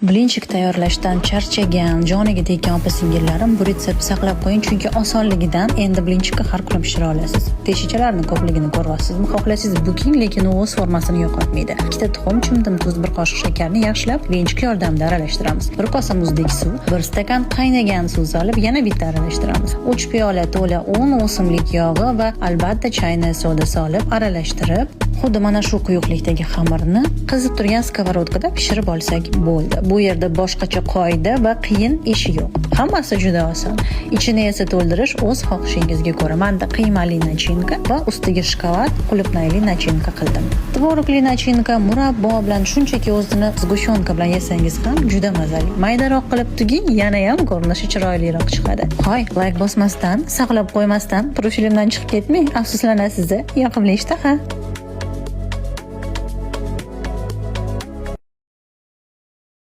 Blinchik tayyorlashdan charchagan, joniga tekkan opa-singillarim, bu retseptni saqlab qo'ying, chunki osonligidan endi blinchikni har kuni pishira olasiz. Teshichalarni ko'pligini ko'ryapsizmi? Xohlasangiz, buking, lekin u o'z formasini yo'qotmaydi. Ikkita tuxum, chimdim tuz, bir qoshiq shakarni yaxshilab venchik yordamida aralashtiramiz. Bir kosa muzdek suv, bir stakan qaynagan suv solib, yana bitta aralashtiramiz. 3 piyola to'la un, o'simlik yog'i va albatta чайная soda solib aralashtirib, xuddi mana shu quyuqlikdagi xamirni qizib turgan сковородка da pishirib olsak bo'ldi. Bu yerda boshqacha qoida va qiyin ishi yo'q. Hammasi juda oson. Ichini esa to'ldirish o'z xohishingizga ko'ra. Menda qiymali начинка va ustiga shokolad, qulupnayli начинка qildim. Tvorogli начинка, murabbo bilan, shunchaki o'zini сгущёнка bilan yesangiz ham juda mazali. Maydaroq qilib tuging, yana ham ko'rinishi chiroyliroq chiqadi. Hoy, layk bosmasdan, saqlab qo'ymasdan profilimdan chiqib ketmang, afsuslanasiz. Yoqimli ishtaha.